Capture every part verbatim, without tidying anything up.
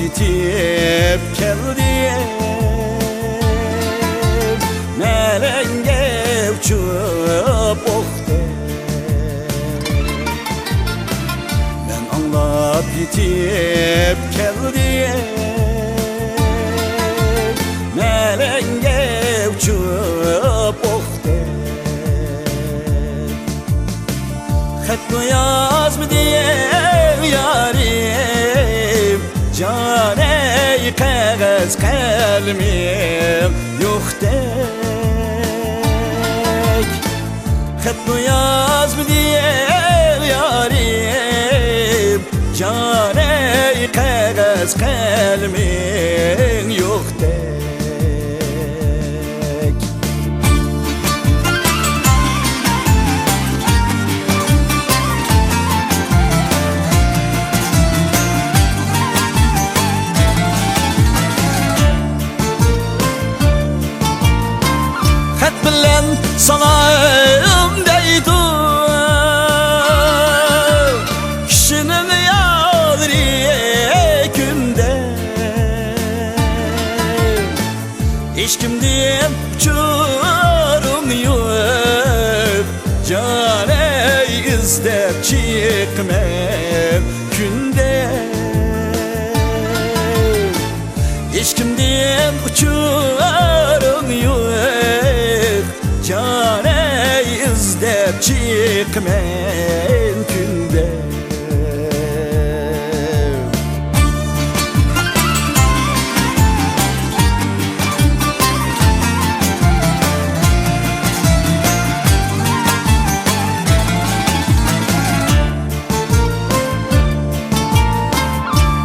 يېتىپ كەلدىم، مەلەڭگە ئۇچۇپ ئوقتەك. مەن ئاڭلاپ يېتىپ كەلدىم، مەلەڭگە ئۇچۇپ ئوقتەك. خەتمۇ يازمىدىڭ يارىم، جانەي قەغەز قەلىمىڭ يوقتەك. خەتمۇ يازمىدىڭ يارىم، جانەي قەغەز قەلىمىڭ يوقتەك. خەت بىلەن سالام دەيدۇ، كىشىنىڭ يارى كۈندە. ھېچكىمدىن ئۇچۇرۇڭ يوق، جانەي ئىزدەپ چىقىمەن كۈندە. ھېچكىمدىن ئۇچۇرۇڭ يوق، جانەي ئىزدەپ چىقىمەن كۈندە.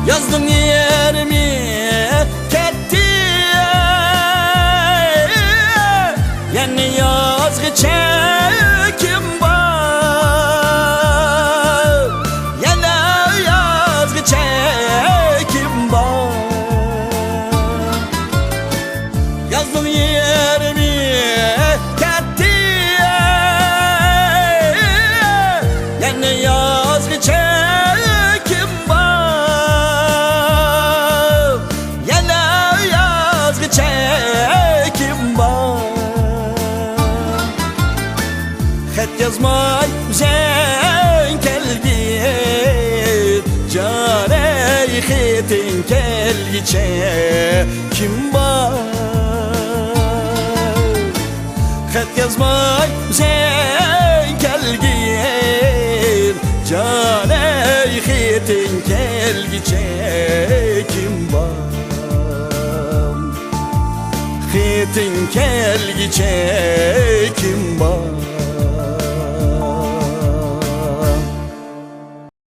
يازنىڭ يېرىمى كەتتى، يەنە يازغىچە كۈن بار، يەنە يازغىچە كۈن بار. يازنىڭ يېرىمى كەتتى، يەنە يازغىچە كۈن بار، يەنە يازغىچە كۈن بار. خەت يازماي ئۆزۈڭ كەلگىن، جانەي خېتىڭ كەلگىچە كىم بار؟ خەت يازماي ئۆزۈڭ كەلگىن، جانەي خېتىڭ كەلگىچە كىم بار؟ خېتىڭ كەلگىچە كىم بار؟